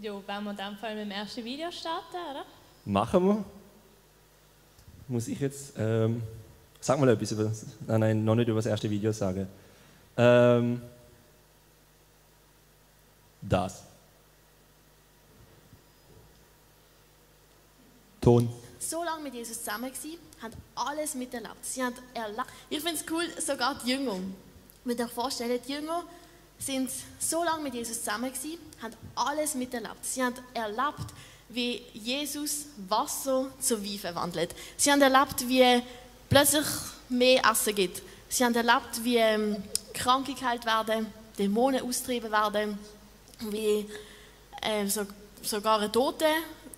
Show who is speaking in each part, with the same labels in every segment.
Speaker 1: Ja, wollen wir in dem Fall mit dem ersten Video starten, oder?
Speaker 2: Machen wir. Muss ich jetzt, sag mal etwas über das, nein, noch nicht über das erste Video sagen. Das. Ton.
Speaker 3: So lange mit Jesus zusammen gewesen, haben alles miterlebt. Sie haben erlebt. Ich finde es cool, sogar die Jünger. Wenn ihr euch vorstellt, die Jünger sind so lange mit Jesus zusammen gewesen, haben alles miterlebt. Sie haben erlebt, wie Jesus Wasser zu Wein verwandelt. Sie haben erlebt, wie plötzlich mehr Essen gibt. Sie haben erlebt, wie Kranke geheilt werden, Dämonen austrieben werden, wie sogar ein Toter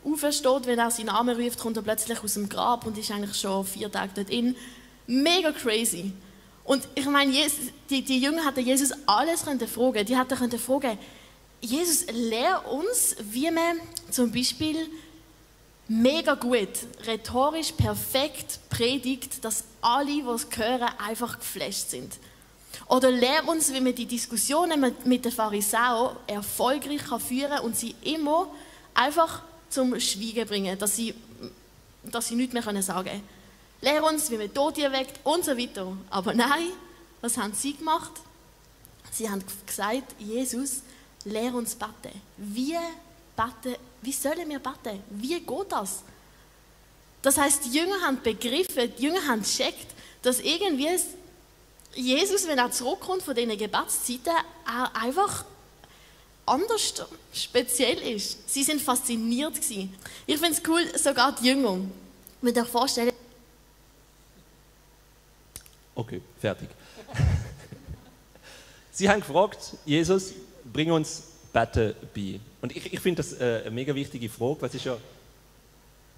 Speaker 3: aufersteht, wenn er seinen Namen ruft, kommt er plötzlich aus dem Grab und ist eigentlich schon 4 Tage dort in. Mega crazy. Und ich meine, die Jünger hätten Jesus alles fragen können. Die hätten fragen, Jesus, lehr uns, wie man zum Beispiel mega gut, rhetorisch perfekt predigt, dass alle, die es hören, einfach geflasht sind. Oder lehr uns, wie man die Diskussionen mit den Pharisäern erfolgreich führen kann und sie immer einfach zum Schweigen bringen, dass sie nichts mehr sagen können. Lehr uns, wie man Tote erweckt und so weiter. Aber nein, was haben sie gemacht? Sie haben gesagt, Jesus, lehr uns beten. Wie sollen wir beten? Wie geht das? Das heisst, die Jünger haben begriffen, die Jünger haben gecheckt, dass irgendwie Jesus, wenn er zurückkommt von diesen Gebetszeiten, er einfach anders speziell ist. Sie sind fasziniert gewesen. Ich finde es cool, sogar die Jünger. Wenn ihr euch vorstellt.
Speaker 2: Okay, fertig. Sie haben gefragt, Jesus, bring uns Beten bei. Und ich finde das eine mega wichtige Frage, was ist ja,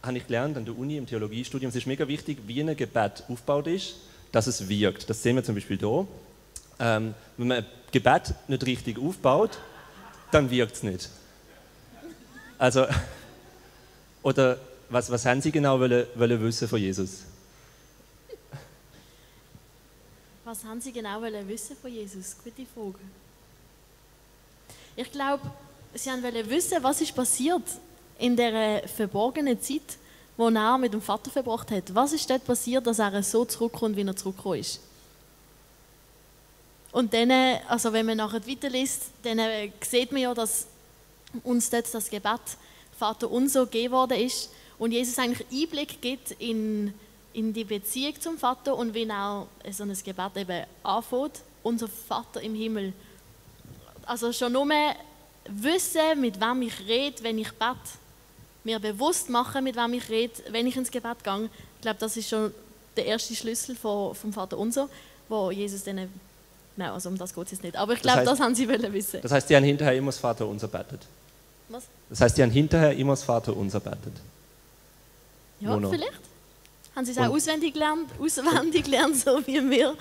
Speaker 2: habe ich gelernt an der Uni im Theologiestudium, es ist mega wichtig, wie ein Gebet aufgebaut ist, dass es wirkt. Das sehen wir zum Beispiel hier. Wenn man ein Gebet nicht richtig aufbaut, dann wirkt es nicht. Also, oder was haben Sie genau wollen wissen von Jesus?
Speaker 3: Was haben Sie genau wissen von Jesus? Gute Frage. Ich glaube, Sie wollen wissen, was ist passiert in der verborgenen Zeit, wo er mit dem Vater verbracht hat. Was ist dort passiert, dass er so zurückkommt, wie er zurückgekommen ist? Und dann, also wenn man nachher weiterliest, dann sieht man ja, dass uns dort das Gebet Vater unser gegeben worden ist und Jesus eigentlich Einblick gibt in die Beziehung zum Vater und wie er so ein Gebet eben anfängt, unser Vater im Himmel. Also schon nur wissen, mit wem ich rede, wenn ich bete, mir bewusst machen, mit wem ich rede, wenn ich ins Gebet gehe. Ich glaube, das ist schon der erste Schlüssel vom Vater unser, wo Jesus dann. Nein, also um das geht es jetzt nicht. Aber ich glaube, das haben sie wissen.
Speaker 2: Das heißt, die haben hinterher immer das Vater unser betet.
Speaker 3: Was?
Speaker 2: Das heißt, die haben hinterher immer das Vater unser betet.
Speaker 3: Ja, vielleicht. Haben sie es auch auswendig gelernt, so wie wir?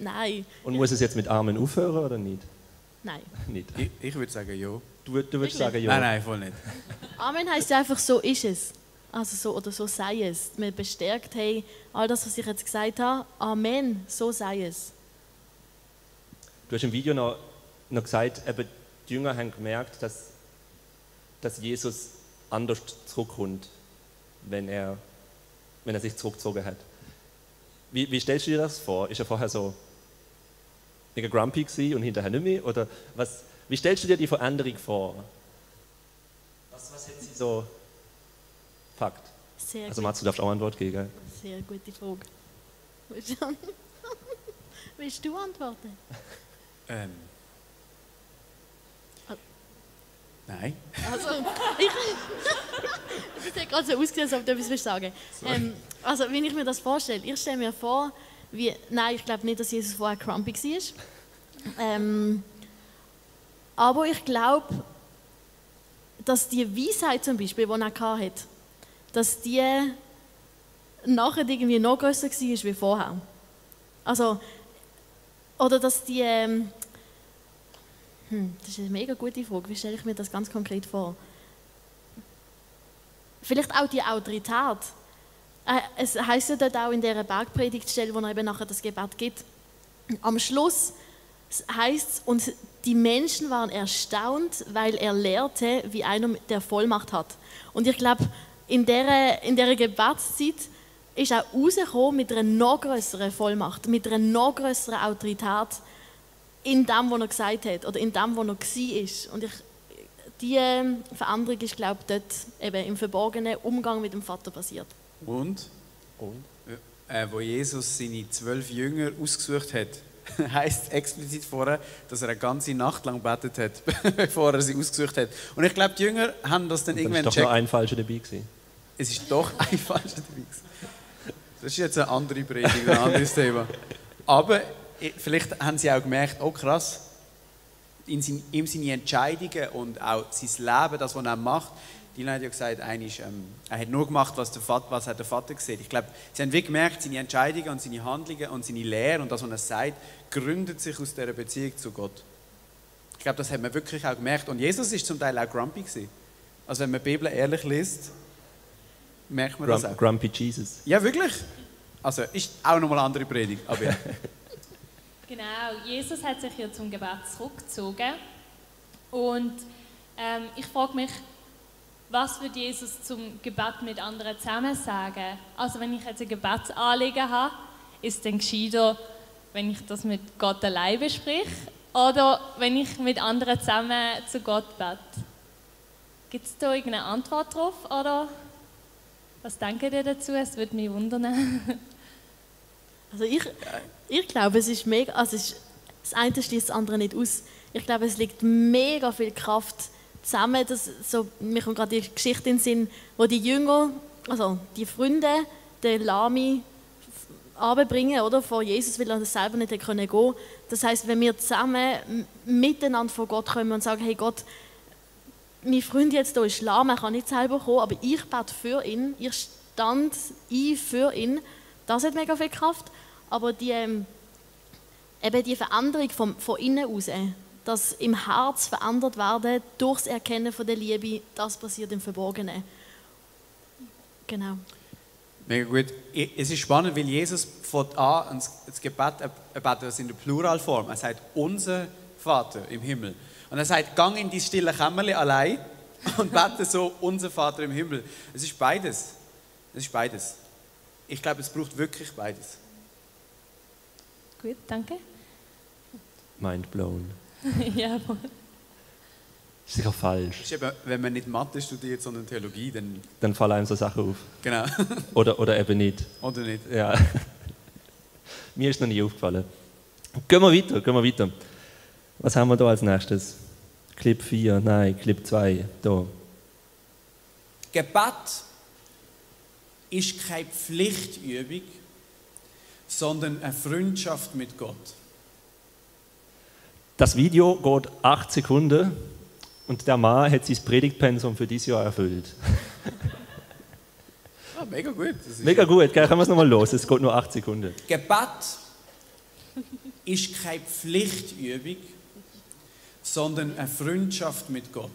Speaker 3: Nein.
Speaker 2: Und muss es jetzt mit Amen aufhören oder nicht?
Speaker 3: Nein.
Speaker 2: Nicht.
Speaker 4: Ich würde sagen, ja.
Speaker 2: Du würdest sagen, ja?
Speaker 4: Nein, voll nicht.
Speaker 3: Amen heisst einfach, so ist es. Also so oder so sei es. Man bestärkt, hey, all das, was ich jetzt gesagt habe, Amen, so sei es.
Speaker 2: Du hast im Video noch gesagt, eben, die Jünger haben gemerkt, dass Jesus anders zurückkommt, wenn er sich zurückgezogen hat. Wie stellst du dir das vor? Ist er vorher so mega grumpy gewesen und hinterher nicht mehr? Oder wie stellst du dir die Veränderung vor? Was hat sie so Fakt? Also Mats, du darfst auch Antwort geben. Gell?
Speaker 3: Sehr gute Frage. Willst du antworten?
Speaker 4: Nein.
Speaker 3: Also, das hat gerade so ausgesehen, als ob du etwas sagen willst. Also, wenn ich mir das vorstelle, ich stelle mir vor, nein, ich glaube nicht, dass Jesus vorher grumpy war. Aber ich glaube, dass die Weisheit zum Beispiel, die er hatte, dass die nachher irgendwie noch grösser war wie vorher. Also, oder dass die... das ist eine mega gute Frage. Wie stelle ich mir das ganz konkret vor? Vielleicht auch die Autorität. Es heisst ja dort auch in dieser Bergpredigtstelle, wo er eben nachher das Gebet gibt. Am Schluss Es heißt, und die Menschen waren erstaunt, weil er lehrte, wie einer der Vollmacht hat. Und ich glaube, in dieser Gebetszeit ist auch rausgekommen mit einer noch größeren Vollmacht, mit einer noch größeren Autorität in dem, was er gesagt hat oder in dem, was er war. Und diese Veränderung ist, glaube ich, dort eben im verborgenen Umgang mit dem Vater passiert.
Speaker 4: Und? Wo Jesus seine 12 Jünger ausgesucht hat, heisst es explizit vorher, dass er eine ganze Nacht lang gebetet hat, bevor er sie ausgesucht hat. Und ich glaube, die Jünger haben das dann irgendwann
Speaker 2: gecheckt. Es war doch noch ein Falscher dabei gewesen.
Speaker 4: Es ist doch ein Falscher dabei gewesen. Das ist jetzt eine andere Predigt, ein anderes Thema. Aber vielleicht haben sie auch gemerkt, oh krass, ihm seine Entscheidungen und auch sein Leben, das, was er macht. Dylan hat ja gesagt, er hat nur gemacht, was der Vater sieht. Ich glaube, sie haben wirklich gemerkt, seine Entscheidungen und seine Handlungen und seine Lehre und das, was er sagt, gründet sich aus dieser Beziehung zu Gott. Ich glaube, das hat man wirklich auch gemerkt. Und Jesus war zum Teil auch grumpy gewesen. Also wenn man die Bibel ehrlich liest, merkt man das auch.
Speaker 2: Grumpy Jesus.
Speaker 4: Ja, wirklich. Also ist auch nochmal eine andere Predigt. Aber ja.
Speaker 1: Genau, Jesus hat sich ja zum Gebet zurückgezogen. Und ich frage mich, was würde Jesus zum Gebet mit anderen zusammen sagen? Also wenn ich jetzt ein Gebetsanliegen habe, ist es dann gescheiter, wenn ich das mit Gott allein bespreche oder wenn ich mit anderen zusammen zu Gott bete? Gibt es da irgendeine Antwort drauf oder was denkt ihr dazu? Es würde mich wundern.
Speaker 3: Also ich glaube, es ist mega, also das eine schließt das andere nicht aus. Ich glaube, es liegt mega viel Kraft zusammen, mir kommt gerade die Geschichte in den Sinn, wo die Jünger, also die Freunde, den Lami runterbringen, oder, vor Jesus, weil er selber nicht gehen konnte. Das heisst, wenn wir zusammen miteinander vor Gott kommen und sagen, hey Gott, mein Freund jetzt hier ist lahm, er kann nicht selber kommen, aber ich bete für ihn, ich stand ein für ihn, das hat mega viel Kraft. Aber die Veränderung von innen aus, das im Herz verändert werden durch das Erkennen von der Liebe, das passiert im Verborgenen. Genau.
Speaker 4: Mega gut. Es ist spannend, weil Jesus fängt an, das Gebet das in der Pluralform. Er sagt, unser Vater im Himmel. Und er sagt, gang in die stille Kämmerle allein und bete so, unser Vater im Himmel. Es ist beides. Es ist beides. Ich glaube, es braucht wirklich beides.
Speaker 1: Gut, danke.
Speaker 2: Mind blown.
Speaker 1: Ja,
Speaker 2: Ist sicher falsch.
Speaker 4: Ist eben, wenn man nicht Mathe studiert, sondern Theologie,
Speaker 2: dann fallen einem so Sachen auf.
Speaker 4: Genau.
Speaker 2: Oder eben nicht.
Speaker 4: Oder nicht.
Speaker 2: Ja. Mir ist noch nie aufgefallen. Gehen wir weiter. Was haben wir da als nächstes? Clip 4, nein, Clip 2, da.
Speaker 4: Gebet ist keine Pflichtübung, sondern eine Freundschaft mit Gott.
Speaker 2: Das Video geht 8 Sekunden und der Mann hat sein Predigtpensum für dieses Jahr erfüllt.
Speaker 4: Mega gut.
Speaker 2: Mega gut, gell? Können wir es nochmal los? Es geht nur 8 Sekunden.
Speaker 4: Gebet ist keine Pflichtübung, sondern eine Freundschaft mit Gott.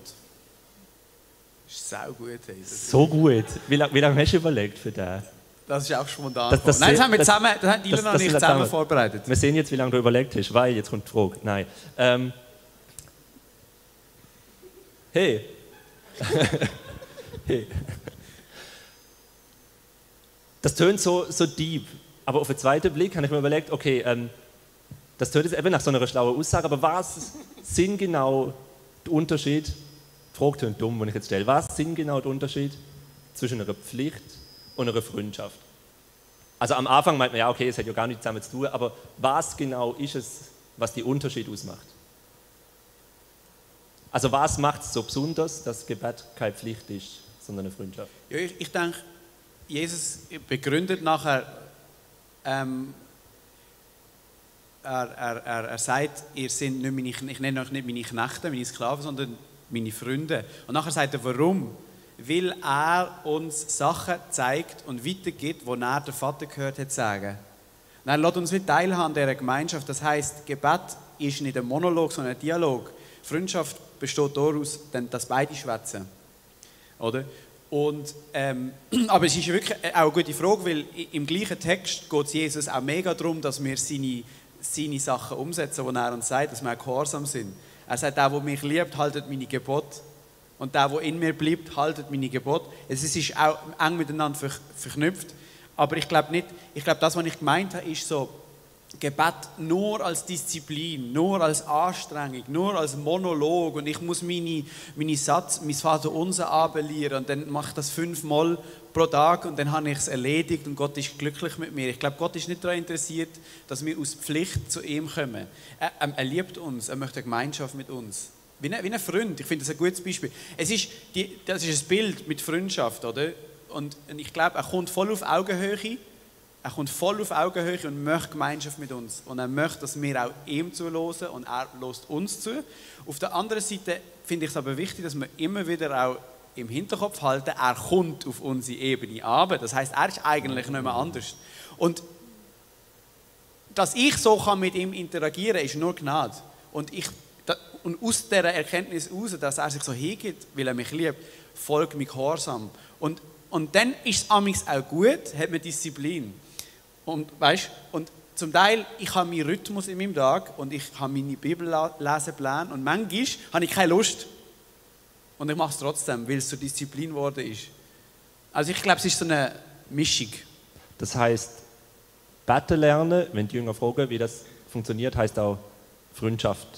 Speaker 4: Das ist sau gut. Hey.
Speaker 2: So gut. Wie lange hast du überlegt für das?
Speaker 4: Das ist auch spontan.
Speaker 2: Nein,
Speaker 4: das haben wir zusammen, das haben Dylan und ich zusammen vorbereitet.
Speaker 2: Wir sehen jetzt, wie lange du überlegt hast, weil jetzt kommt die Frage. Nein. Hey. Hey. Das tönt so deep, aber auf den zweiten Blick habe ich mir überlegt, okay, das tönt jetzt eben nach so einer schlauen Aussage, aber was sind genau die Unterschiede? Die Frage tönt dumm, wenn ich jetzt stelle. Was sind genau die Unterschiede zwischen einer Pflicht und einer Freundschaft? Also am Anfang meint man, ja okay, es hat ja gar nichts damit zu tun, aber was genau ist es, was die Unterschied ausmacht? Also was macht es so besonders, dass Gebet keine Pflicht ist, sondern eine Freundschaft?
Speaker 4: Ja, ich denke, Jesus begründet nachher, er sagt, ihr seid nicht meine, ich nenne euch nicht meine Knechte, meine Sklaven, sondern meine Freunde. Und nachher sagt er, warum? Weil er uns Sachen zeigt und weitergibt, die er der Vater gehört hat sagen. Und er lässt uns mit teilhaben an dieser Gemeinschaft. Das heisst, Gebet ist nicht ein Monolog, sondern ein Dialog. Freundschaft besteht daraus, dass beide schwätzen. Oder? Und, aber es ist wirklich auch eine gute Frage, weil im gleichen Text geht es Jesus auch mega darum, dass wir seine seine Sachen umsetzen, die er uns sagt, dass wir auch gehorsam sind. Er sagt, der mich liebt, haltet meine Gebote. Und der in mir bleibt, haltet meine Gebote. Es ist auch eng miteinander verknüpft. Aber ich glaube, das, was ich gemeint habe, ist so, Gebet nur als Disziplin, nur als Anstrengung, nur als Monolog und ich muss mein Vaterunser anbellieren und dann mache ich das 5-mal pro Tag und dann habe ich es erledigt und Gott ist glücklich mit mir. Ich glaube, Gott ist nicht daran interessiert, dass wir aus Pflicht zu ihm kommen. Er liebt uns, er möchte eine Gemeinschaft mit uns. Wie ein Freund, ich finde das ein gutes Beispiel. Das ist ein Bild mit Freundschaft, oder? Und ich glaube, er kommt voll auf Augenhöhe. Er kommt voll auf Augenhöhe und möchte Gemeinschaft mit uns. Und er möchte, dass wir auch ihm zuhören und er lässt uns zu. Auf der anderen Seite finde ich es aber wichtig, dass wir immer wieder auch im Hinterkopf halten, er kommt auf unsere Ebene runter. Das heisst, er ist eigentlich nicht mehr anders. Und dass ich so mit ihm interagieren kann, ist nur Gnade. Und aus dieser Erkenntnis heraus, dass er sich so hingibt, weil er mich liebt, folgt mir Gehorsam. Und dann ist es amigs auch gut, hat man Disziplin. Und zum Teil, ich habe meinen Rhythmus in meinem Tag und ich habe meine Bibellesepläne und manchmal habe ich keine Lust. Und ich mache es trotzdem, weil es zur Disziplin geworden ist. Also ich glaube, es ist so eine Mischung.
Speaker 2: Das heisst, beten lernen, wenn die Jünger fragen, wie das funktioniert, heisst auch Freundschaft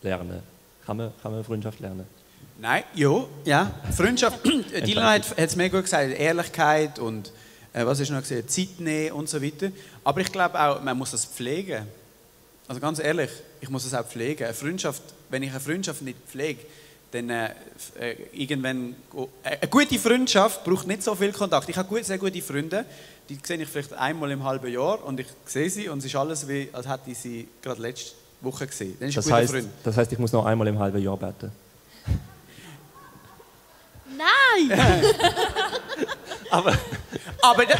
Speaker 2: lernen. Kann man Freundschaft lernen?
Speaker 4: Nein, ja. Freundschaft, Dylan hat es mega gut gesagt, Ehrlichkeit und was ist noch gesagt, Zeit nehmen und so weiter. Aber ich glaube auch, man muss das pflegen. Also ganz ehrlich, ich muss das auch pflegen. Wenn ich eine Freundschaft nicht pflege, dann irgendwann... Eine gute Freundschaft braucht nicht so viel Kontakt. Ich habe sehr gute Freunde, die sehe ich vielleicht einmal im halben Jahr und ich sehe sie und es ist alles wie, als hätte ich sie gerade letzte Woche gesehen. Dann ist ein guter Freund.
Speaker 2: Das heisst, ich muss noch einmal im halben Jahr beten?
Speaker 3: Nein!
Speaker 4: aber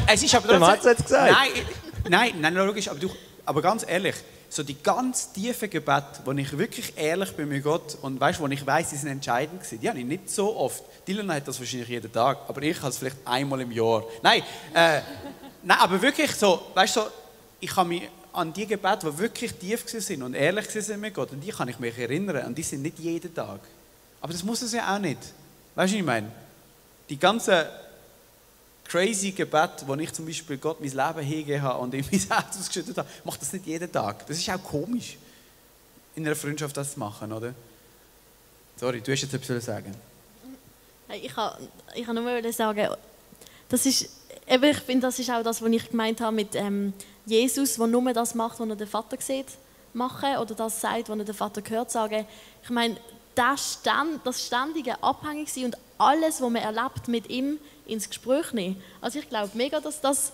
Speaker 4: es ist aber
Speaker 2: der Mats hat es gesagt.
Speaker 4: Nein, logisch, aber ganz ehrlich, so die ganz tiefen Gebete, wo ich wirklich ehrlich bin mit Gott und wo ich weiss, die sind entscheidend gewesen, die habe ich nicht so oft. Dylan hat das wahrscheinlich jeden Tag, aber ich habe es vielleicht einmal im Jahr. Nein, aber wirklich so, ich kann mich an die Gebete, die wirklich tief sind und ehrlich sind mit Gott, an die kann ich mich erinnern und die sind nicht jeden Tag. Aber das muss es ja auch nicht. Weißt du, was ich meine? Die ganzen crazy Gebete, wo ich zum Beispiel Gott mein Leben hingegeben habe und in mein Herz ausgeschüttet habe, macht das nicht jeden Tag. Das ist auch komisch, in einer Freundschaft das zu machen, oder? Sorry, du hast jetzt etwas sagen.
Speaker 3: Ich kann nur sagen, ich finde, das ist auch das, was ich gemeint habe mit Jesus, der nur das macht, was er den Vater sieht, machen oder das sagt, was er den Vater gehört, sagen. Ich meine, das ständige Abhängigsein und alles, was man erlebt, mit ihm ins Gespräch nehmen. Also ich glaube mega, dass das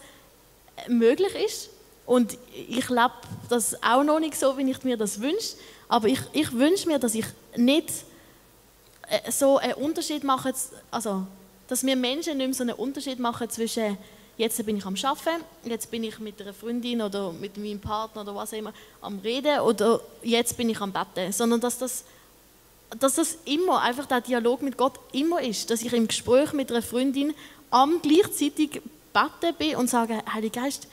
Speaker 3: möglich ist und ich lebe das auch noch nicht so, wie ich mir das wünsche, aber ich wünsche mir, dass ich nicht so einen Unterschied mache, also dass wir Menschen nicht mehr so einen Unterschied machen zwischen jetzt bin ich am Arbeiten, jetzt bin ich mit einer Freundin oder mit meinem Partner oder was auch immer am Reden oder jetzt bin ich am Betten, sondern dass das immer, einfach der Dialog mit Gott immer ist, dass ich im Gespräch mit einer Freundin gleichzeitig beten bin und sage, Heiliger Geist,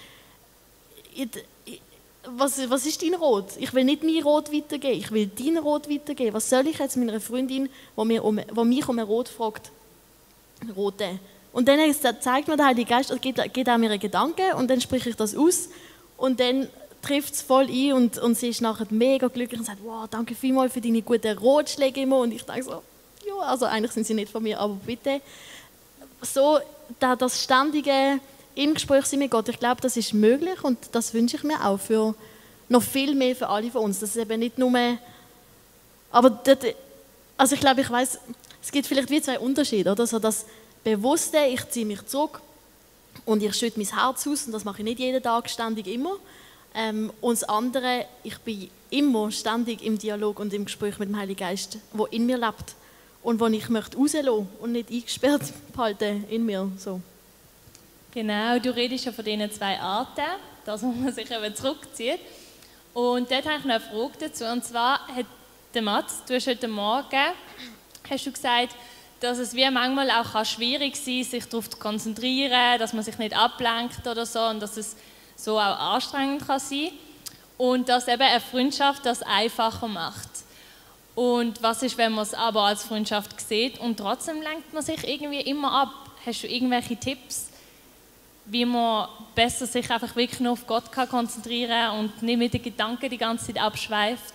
Speaker 3: was ist dein Rot? Ich will nicht mein Rot weitergeben, ich will dein Rot weitergeben. Was soll ich jetzt meiner Freundin, die mich um ein Rot fragt, rote? Und dann zeigt mir der Heilige Geist, geht auch mir einen Gedanken und dann spreche ich das aus und dann trifft es voll ein und sie ist nachher mega glücklich und sagt, wow, danke vielmals für deine guten Rotschläge immer. Und ich denke so, ja, also eigentlich sind sie nicht von mir, aber bitte. So, das ständige im Gespräch sein mit Gott, ich glaube, das ist möglich und das wünsche ich mir auch für noch viel mehr für alle von uns. Das ist eben nicht nur, aber das, also ich glaube, ich weiss, es gibt vielleicht wie zwei Unterschiede, oder? So das Bewusste, ich ziehe mich zurück und ich schütte mein Herz aus und das mache ich nicht jeden Tag, ständig immer. Und das andere, ich bin immer ständig im Dialog und im Gespräch mit dem Heiligen Geist, der in mir lebt und den ich möchte rauslassen und nicht eingesperrt behalten in mir. So.
Speaker 1: Genau, du redest ja von diesen zwei Arten, dass man sich eben zurückzieht. Und dort habe ich noch eine Frage dazu. Und zwar hat der Mats, du hast heute Morgen hast du gesagt, dass es wie manchmal auch schwierig sein kann, sich darauf zu konzentrieren, dass man sich nicht ablenkt oder so und dass es so auch anstrengend kann sein. Und dass eben eine Freundschaft das einfacher macht. Und was ist, wenn man es aber als Freundschaft sieht und trotzdem lenkt man sich irgendwie immer ab? Hast du irgendwelche Tipps, wie man besser sich einfach wirklich nur auf Gott kann konzentrieren kann und nicht mit den Gedanken die ganze Zeit abschweift?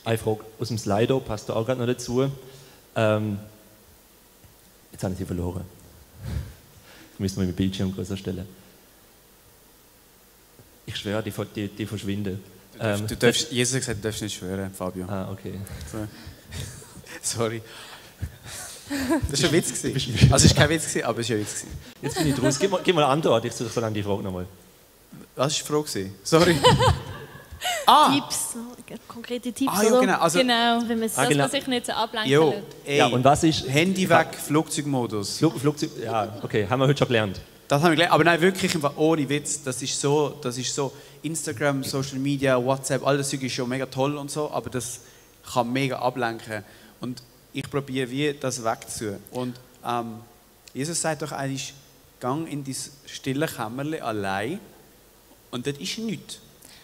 Speaker 2: Eine Frage aus dem Slido passt da auch gerade noch dazu. Jetzt habe ich sie verloren. Jetzt müssen wir mit Bildschirm größer stellen. Ich schwöre, die verschwinden.
Speaker 4: Du darfst, Jesus hat gesagt, du darfst nicht schwören, Fabio.
Speaker 2: Ah, okay.
Speaker 4: Sorry. Das war ein Witz. Also es war kein Witz, aber es war ein Witz.
Speaker 2: Jetzt bin ich draus. Gib mal eine Antwort, ich suche so lange die Frage nochmal.
Speaker 4: Was war die Frage? Sorry.
Speaker 3: Tipps, konkrete Tipps,
Speaker 4: ja,
Speaker 3: oder?
Speaker 4: genau. Also,
Speaker 1: Genau,
Speaker 3: Wenn man
Speaker 1: dass man sich nicht so ablenken
Speaker 4: jo,
Speaker 1: lässt.
Speaker 4: ey,
Speaker 2: Ja, und was ist...
Speaker 4: Handy weg, Flugzeugmodus.
Speaker 2: Flugzeug... Ja, okay, haben wir heute schon gelernt.
Speaker 4: Das haben wir gelernt. Aber nein, wirklich ohne Witz. Das ist so Instagram, Social Media, WhatsApp, alles ist schon mega toll und so, aber das kann mega ablenken. Und ich probiere wie das wegzunehmen. Und Jesus sagt doch eigentlich, gang in dein stille Kämmerchen allein und dort ist nichts.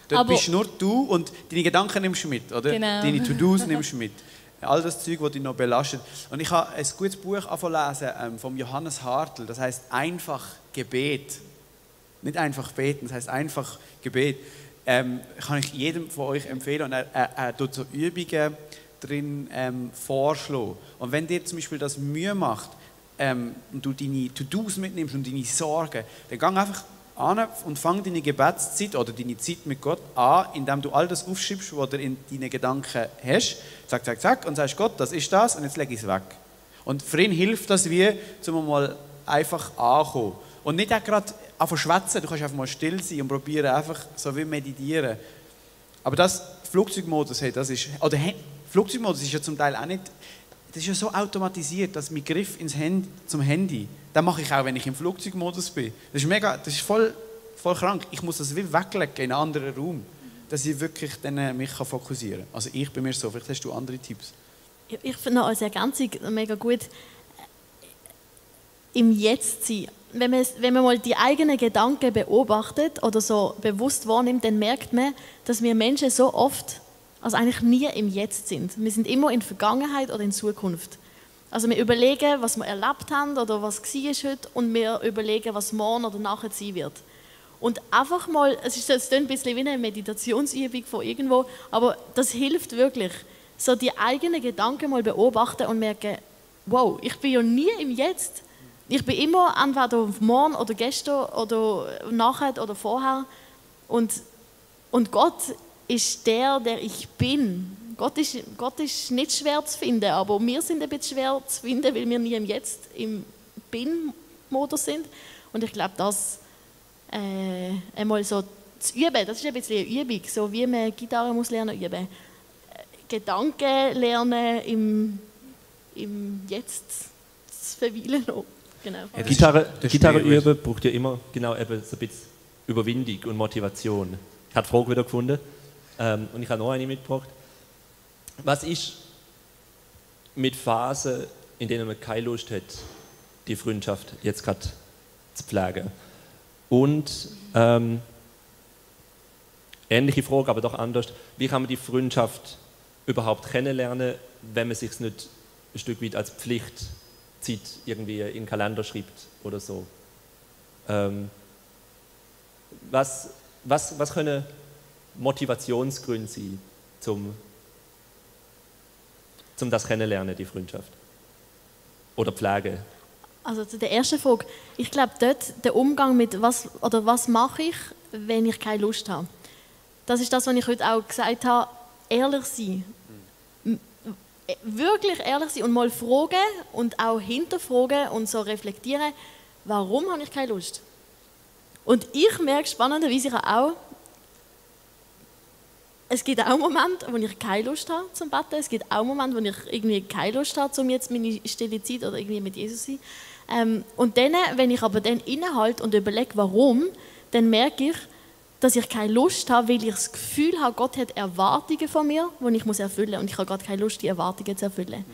Speaker 4: Dort
Speaker 1: Aber
Speaker 4: bist nur du und deine Gedanken nimmst du mit, oder?
Speaker 1: Genau.
Speaker 4: Deine To-Dos nimmst du mit. All das Zeug, das dich noch belastet. Und ich habe ein gutes Buch angefangen von Johannes Hartl, das heißt einfach Gebet. Nicht einfach beten, das heißt einfach Gebet. Kann ich jedem von euch empfehlen. Und er tut so Übungen drin vorschlagen. Und wenn dir zum Beispiel das Mühe macht und du deine To-Dos mitnimmst und deine Sorgen, dann geh einfach an und fang deine Gebetszeit oder deine Zeit mit Gott an, indem du all das aufschreibst, was du in deinen Gedanken hast. Zack, zack, zack. Und sagst, Gott, das ist das und jetzt lege ich es weg. Und für ihn hilft das wie, um mal einfach anzukommen. Und nicht auch gerade einfach schwätzen, du kannst einfach mal still sein und probieren einfach so wie meditieren. Aber das Flugzeugmodus, hey, das ist, oder Flugzeugmodus ist ja zum Teil auch nicht, das ist ja so automatisiert, dass mein Griff zum Handy, das mache ich auch, wenn ich im Flugzeugmodus bin. Das ist mega, das ist voll krank. Ich muss das wie weglegen in einen anderen Raum, dass ich wirklich dann mich fokussieren kann. Also ich bei mir so, vielleicht hast du andere Tipps.
Speaker 3: Ich finde noch als Ergänzung mega gut, im Jetzt sein. Wenn man mal die eigenen Gedanken beobachtet oder so bewusst wahrnimmt, dann merkt man, dass wir Menschen so oft, also eigentlich nie im Jetzt sind. Wir sind immer in Vergangenheit oder in Zukunft. Also wir überlegen, was wir erlebt haben oder was war heute und wir überlegen, was morgen oder nachher sein wird. Und einfach mal, es klingt ein bisschen wie eine Meditationsübung von irgendwo, aber das hilft wirklich. So die eigenen Gedanken mal beobachten und merken, wow, ich bin ja nie im Jetzt. Ich bin immer entweder morgen oder gestern oder nachher oder vorher. Und Gott ist der ich bin. Gott ist nicht schwer zu finden, aber wir sind ein bisschen schwer zu finden, weil wir nie im Jetzt, im Bin-Modus sind. Und ich glaube, das einmal so zu üben, das ist ein bisschen eine Übung, so wie man Gitarre muss lernen üben. Gedanken lernen im Jetzt zu verweilen. Genau.
Speaker 2: Ja, Gitarre üben braucht ja immer genau eben so ein bisschen Überwindung und Motivation. Ich habe die Frage wieder gefunden und ich habe noch eine mitgebracht. Was ist mit Phasen, in denen man keine Lust hat, die Freundschaft jetzt gerade zu pflegen? Und ähnliche Frage, aber doch anders. Wie kann man die Freundschaft überhaupt kennenlernen, wenn man sich nicht ein Stück weit als Pflichtzeit irgendwie in den Kalender schreibt oder so? Was können Motivationsgründe sein, zum das Kennenlernen, die Freundschaft? Oder Pflege?
Speaker 3: Also zu der ersten Frage. Ich glaube, dort der Umgang mit was mache ich, wenn ich keine Lust habe. Das ist das, was ich heute auch gesagt habe. Ehrlich sein. Wirklich ehrlich sein und mal fragen und auch hinterfragen und so reflektieren, warum habe ich keine Lust? Und ich merke spannenderweise auch, es gibt auch Momente, wo ich keine Lust habe zum Beten. Es gibt auch Momente, wo ich irgendwie keine Lust habe, um jetzt meine stille Zeit oder irgendwie mit Jesus zu sein. Und dann, wenn ich aber dann innehalte und überlege, warum, dann merke ich, dass ich keine Lust habe, weil ich das Gefühl habe, Gott hat Erwartungen von mir, die ich erfüllen muss. Und ich habe gerade keine Lust, die Erwartungen zu erfüllen.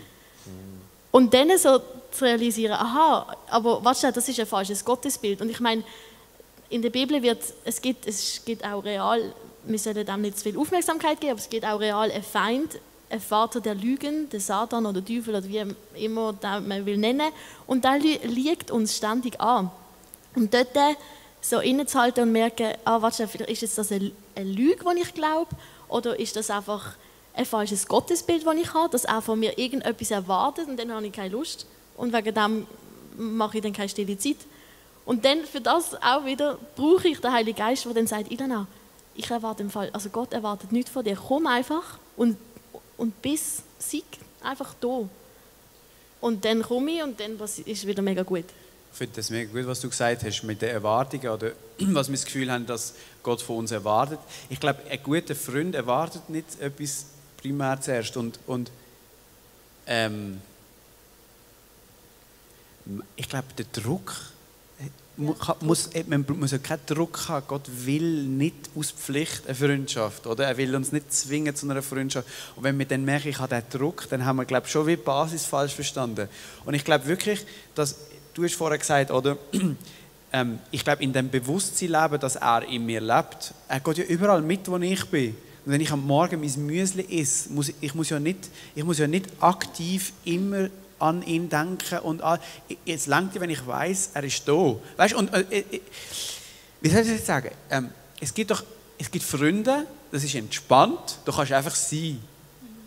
Speaker 3: Und dann so zu realisieren, aha, aber warte, das ist ein falsches Gottesbild. Und ich meine, in der Bibel es gibt auch real, wir sollten dem nicht zu viel Aufmerksamkeit geben, aber es gibt auch real einen Feind, einen Vater der Lügen, der Satan oder der Teufel oder wie immer man will nennen. Und der liegt uns ständig an. Und dort so innezuhalten und merken, warte, ist jetzt das eine Lüge, die ich glaube, oder ist das einfach ein falsches Gottesbild, das ich habe, dass er von mir irgendetwas erwartet und dann habe ich keine Lust und wegen dem mache ich dann keine stille Zeit. Und dann für das auch wieder brauche ich den Heiligen Geist, der dann sagt, Ilana, ich erwarte im Fall, also Gott erwartet nichts von dir, komm einfach und bis Sieg einfach da. Und dann komme ich und dann ist es wieder mega gut.
Speaker 4: Ich finde das mega gut, was du gesagt hast mit den Erwartungen oder was wir das Gefühl haben, dass Gott von uns erwartet. Ich glaube, ein guter Freund erwartet nicht etwas primär zuerst und ich glaube, der Druck man muss ja keinen Druck haben. Gott will nicht aus Pflicht eine Freundschaft, oder? Er will uns nicht zwingen zu einer Freundschaft. Und wenn wir dann merken, ich habe diesen Druck, dann haben wir, glaube ich, schon wie die Basis falsch verstanden. Und ich glaube wirklich, dass du hast vorher gesagt, oder? Ich glaube, in dem Bewusstsein leben, dass er in mir lebt. Er geht ja überall mit, wo ich bin. Und wenn ich am Morgen mein Müsli esse, muss ich ja nicht aktiv immer an ihn denken und jetzt langt es, wenn ich weiß, er ist da. Weißt, und, wie soll ich das jetzt sagen? Es gibt Freunde, das ist entspannt, du kannst einfach sein.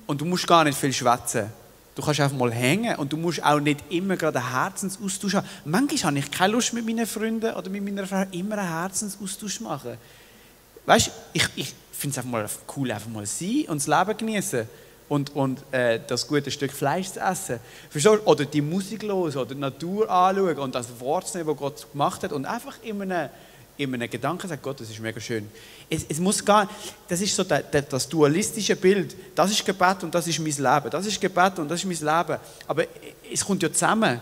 Speaker 4: Und du musst gar nicht viel schwätzen. Du kannst einfach mal hängen und du musst auch nicht immer gerade einen Herzensaustausch haben. Manchmal habe ich keine Lust mit meinen Freunden oder mit meiner Frau immer einen Herzensaustausch zu machen. Weißt, ich finde es einfach mal cool, einfach mal sein und das Leben genießen. Und das gute Stück Fleisch zu essen. Verstehst du? Oder die Musik hören oder die Natur anschauen und das Wort zu nehmen, das Gott gemacht hat und einfach in einem Gedanken sagen, Gott, das ist mega schön. Es muss gar, das ist so das dualistische Bild. Das ist Gebet und das ist mein Leben. Das ist Gebet und das ist mein Leben. Aber es kommt ja zusammen.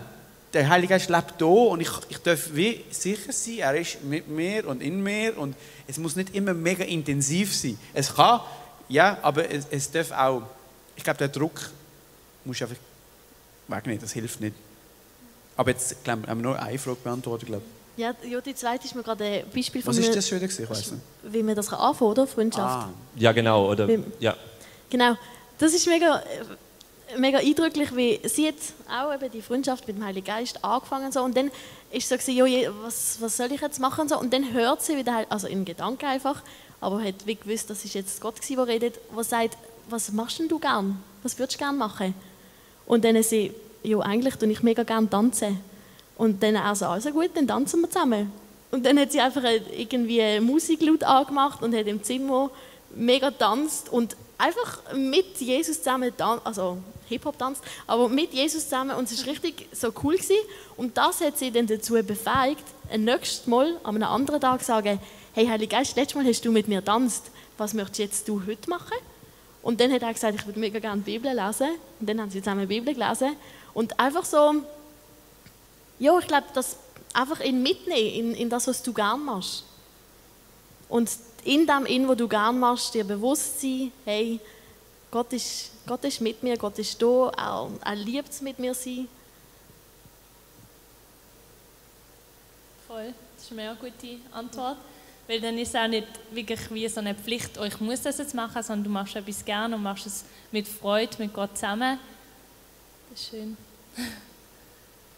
Speaker 4: Der Heilige Geist lebt hier und ich darf wie sicher sein, er ist mit mir und in mir und es muss nicht immer mega intensiv sein. Es kann, ja, aber es darf auch. Ich glaube, der Druck muss einfach wegnehmen, das hilft nicht. Aber jetzt haben wir nur eine Frage beantwortet, glaube ich.
Speaker 3: Ja, die zweite ist mir gerade ein Beispiel von
Speaker 4: was ist das schon wieder? Ich weiss nicht.
Speaker 3: Wie man das anfangen kann, oder? Freundschaft.
Speaker 2: Ja, genau. Oder, ja.
Speaker 3: Genau. Das ist mega eindrücklich, wie sie hat auch eben die Freundschaft mit dem Heiligen Geist angefangen so, und dann ist so gewesen, was soll ich jetzt machen so, und dann hört sie wieder, also in Gedanken einfach, aber hat wie gewusst, das ist jetzt Gott gewesen, der redet, der sagt, was machst denn du gern? Was würdest du gern machen? Und dann sie, ja, eigentlich tue ich mega gern tanzen. Und dann also gut, dann tanzen wir zusammen. Und dann hat sie einfach irgendwie Musik laut angemacht und hat im Zimmer mega getanzt und einfach mit Jesus zusammen, also Hip-Hop tanzt, aber mit Jesus zusammen, und es war richtig so cool gewesen. Und das hat sie dann dazu befähigt, ein nächstes Mal an einem anderen Tag zu sagen, hey Heiliger Geist, letztes Mal hast du mit mir getanzt, was möchtest jetzt du heute machen? Und dann hat er gesagt, ich würde mega gerne die Bibel lesen. Und dann haben sie zusammen die Bibel gelesen. Und einfach so, ja, ich glaube, das einfach mitnehmen in das, was du gerne machst. Und in dem, was du gerne machst, dir bewusst sein, hey, Gott ist mit mir, Gott ist da, er liebt es, mit mir sein.
Speaker 1: Voll, das ist eine mega gute Antwort. Weil dann ist es auch nicht wirklich wie so eine Pflicht, oh, ich muss das jetzt machen, sondern du machst etwas gerne und machst es mit Freude, mit Gott zusammen. Das ist schön.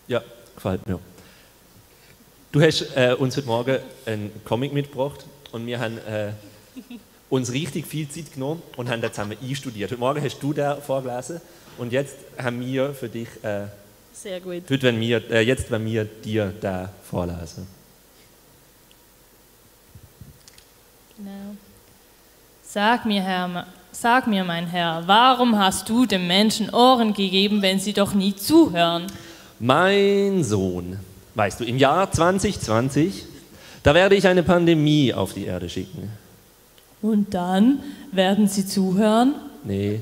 Speaker 2: Ja, gefällt mir. Du hast uns heute Morgen einen Comic mitgebracht und wir haben uns richtig viel Zeit genommen und haben den zusammen einstudiert. Heute Morgen hast du den vorgelesen und jetzt haben wir für dich,
Speaker 3: sehr gut.
Speaker 2: jetzt wenn wir dir den vorlesen.
Speaker 1: Genau. Sag mir, mein Herr, warum hast du den Menschen Ohren gegeben, wenn sie doch nie zuhören?
Speaker 2: Mein Sohn, weißt du, im Jahr 2020, da werde ich eine Pandemie auf die Erde schicken.
Speaker 1: Und dann werden sie zuhören?
Speaker 2: Nee,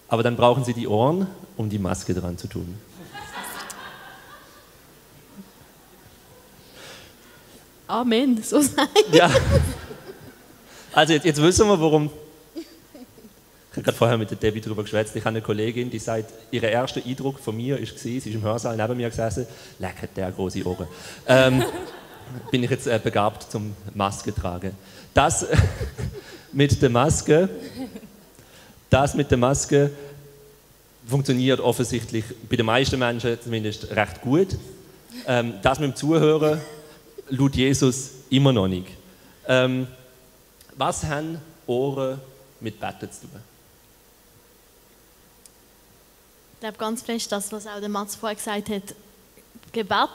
Speaker 2: aber dann brauchen sie die Ohren, um die Maske dran zu tun.
Speaker 3: Amen, so sein.
Speaker 2: Ja. Also jetzt wissen wir, warum. Ich habe gerade vorher mit der Debbie darüber geschwätzt. Ich habe eine Kollegin, die sagt, ihr erster Eindruck von mir war, sie ist im Hörsaal neben mir gesessen, leck, hat der große Ohren. bin ich jetzt begabt zum Maske tragen. Das mit der Maske funktioniert offensichtlich bei den meisten Menschen zumindest recht gut. Das mit dem Zuhören laut Jesus immer noch nicht. Was haben Ohren mit Beten zu tun?
Speaker 3: Ich glaube ganz fest, das, was auch der Mats vorher gesagt hat, Gebet,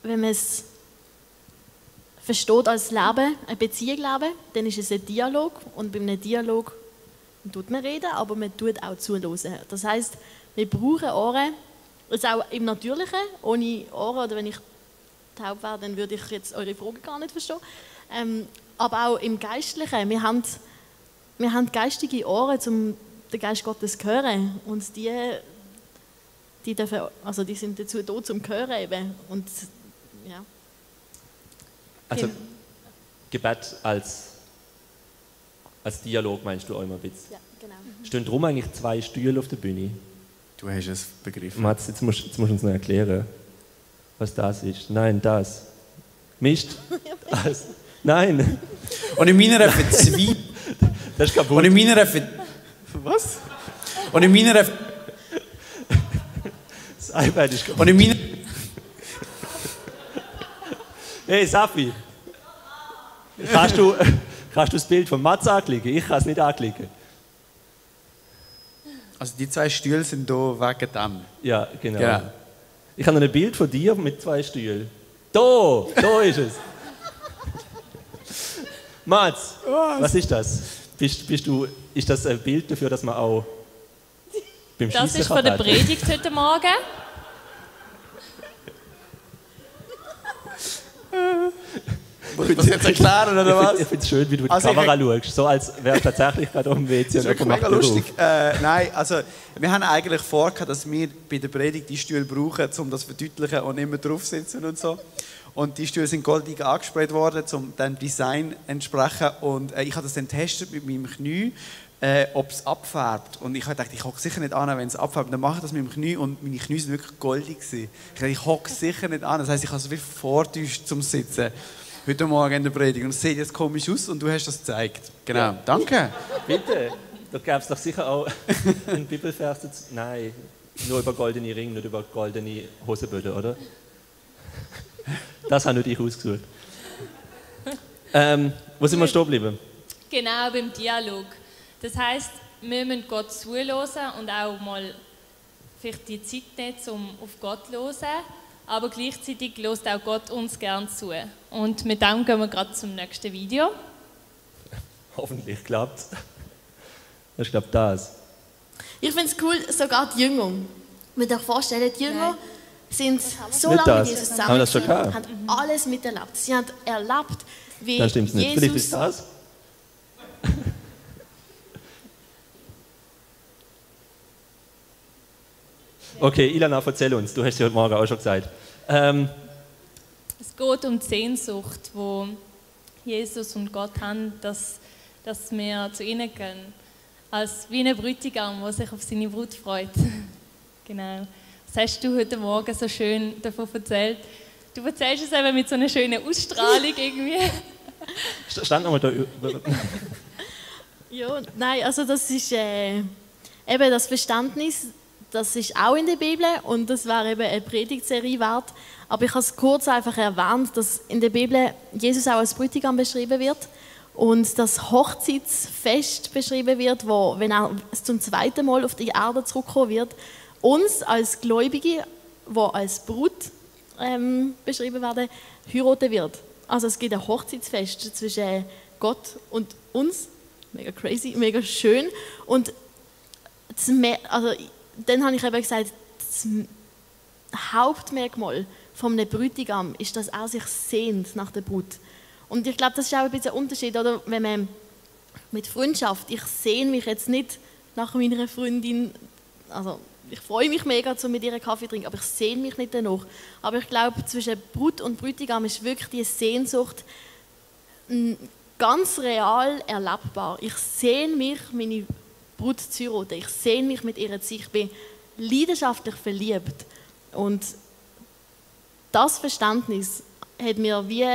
Speaker 3: wenn man es versteht als Leben, eine Beziehung leben, dann ist es ein Dialog und bei einem Dialog tut man reden, aber man tut auch zuhören. Das heisst, wir brauchen Ohren, also auch im Natürlichen, ohne Ohren, oder wenn ich taub wäre, dann würde ich jetzt eure Frage gar nicht verstehen. Aber auch im Geistlichen, wir haben geistige Ohren, um den Geist Gottes zu hören und die sind dazu da, zum Hören eben. Und, ja.
Speaker 2: Also Gebet als Dialog meinst du auch immer ein bisschen?
Speaker 3: Ja, genau.
Speaker 2: Stehen drum eigentlich 2 Stühle auf der Bühne?
Speaker 4: Du hast es begriffen.
Speaker 2: Mats, jetzt musst du uns noch erklären, was das ist. Nein, das. Mist. Das. Nein.
Speaker 4: Und in meiner Verzweiflung...
Speaker 2: Das ist kaputt.
Speaker 4: Und in meiner Was? Und in meiner...
Speaker 2: Das iPad ist kaputt.
Speaker 4: Und in meiner...
Speaker 2: Hey Safi, kannst du das Bild von Mats anklicken? Ich kann es nicht anklicken.
Speaker 4: Also die 2 Stühle sind hier wegen dem.
Speaker 2: Ja, genau.
Speaker 4: Ja.
Speaker 2: Ich habe noch ein Bild von dir mit 2 Stühlen. Da ist es. Mats, was ist das? Ist das ein Bild dafür, dass man auch beim Schießen
Speaker 1: Das ist von der Predigt heute Morgen.
Speaker 4: Muss ich das jetzt erklären, oder was?
Speaker 2: Ich finde es schön, wie du in die
Speaker 4: Also
Speaker 2: Kamera schaust, so als wärst du tatsächlich gerade auf dem WC.
Speaker 4: Das ist wirklich mega lustig. Nein, also wir haben eigentlich vor, dass wir bei der Predigt die Stühle brauchen, um das zu verdeutlichen und immer drauf sitzen und so. Und die Stühle sind goldig angesprayt worden, um dem Design entsprechen. Und ich habe das dann getestet mit meinem Knie, ob es abfärbt. Und ich habe gedacht, ich hocke sicher nicht an, wenn es abfärbt. Dann mache ich das mit dem Knie und meine Knie sind wirklich goldig gewesen. Ich dachte, ich hocke sicher nicht an. Das heisst, ich habe es wie vortäuscht zum Sitzen. Heute Morgen in der Predigt. Und es sieht jetzt komisch aus und du hast das gezeigt. Genau, ja. Danke.
Speaker 2: Bitte. Da gäbe es doch sicher auch einen Bibelvers dazu. Nein, nur über goldene Ringe, nicht über goldene Hosenböden, oder? Das habe nicht ich ausgesucht. Wo sind wir stehen geblieben?
Speaker 1: Genau, beim Dialog. Das heisst, wir müssen Gott zuhören und auch mal vielleicht die Zeit nehmen, um auf Gott zu hören. Aber gleichzeitig hört auch Gott uns gerne zu. Und mit dem gehen wir gerade zum nächsten Video.
Speaker 2: Hoffentlich klappt es. Das ist, glaube ich, das.
Speaker 3: Ich finde es cool, sogar die Jünger. Man muss sich vorstellen, die Jünger sind so
Speaker 2: Nicht
Speaker 3: lange
Speaker 2: das.
Speaker 3: mit Jesus
Speaker 2: Haben wir das schon
Speaker 3: zusammen,
Speaker 2: gehabt?
Speaker 3: haben alles miterlebt. Sie haben erlebt, wie
Speaker 2: Dann stimmt es nicht. Vielleicht ist
Speaker 3: Jesus...
Speaker 2: das. Okay, Ilana, erzähl uns. Du hast es ja heute Morgen auch schon gesagt.
Speaker 1: Es geht um die Sehnsucht, die Jesus und Gott haben, dass wir zu ihnen gehen. Als wie ein Bräutigam, der sich auf seine Brut freut. Genau. Was hast du heute Morgen so schön davon erzählt? Du erzählst es eben mit so einer schönen Ausstrahlung irgendwie.
Speaker 2: Stand nochmal da.
Speaker 3: Ja, nein, also das ist eben das Verständnis, das ist auch in der Bibel und das wäre eben eine Predigtserie wert. Aber ich habe es kurz einfach erwähnt, dass in der Bibel Jesus auch als Bräutigam beschrieben wird und das Hochzeitsfest beschrieben wird, wo, wenn er zum 2. Mal auf die Erde zurückkommen wird, uns als Gläubige, die als Brut beschrieben werden, heiraten wird. Also es gibt ein Hochzeitsfest zwischen Gott und uns. Mega crazy, mega schön. Und dann habe ich eben gesagt, das Hauptmerkmal von einem Bräutigam ist, dass er sich sehnt nach der Brut. Und ich glaube, das ist auch ein bisschen ein Unterschied, oder? Wenn man mit Freundschaft, ich sehne mich jetzt nicht nach meiner Freundin, also ich freue mich mega, mit ihr einen Kaffee zu trinken, aber ich sehne mich nicht danach. Aber ich glaube, zwischen Brut und Bräutigam ist wirklich die Sehnsucht ganz real erlebbar. Ich sehne mich, meine Brut zu heiraten. Ich sehne mich mit ihr zu sein. Ich bin leidenschaftlich verliebt. Und das Verständnis hat mir wie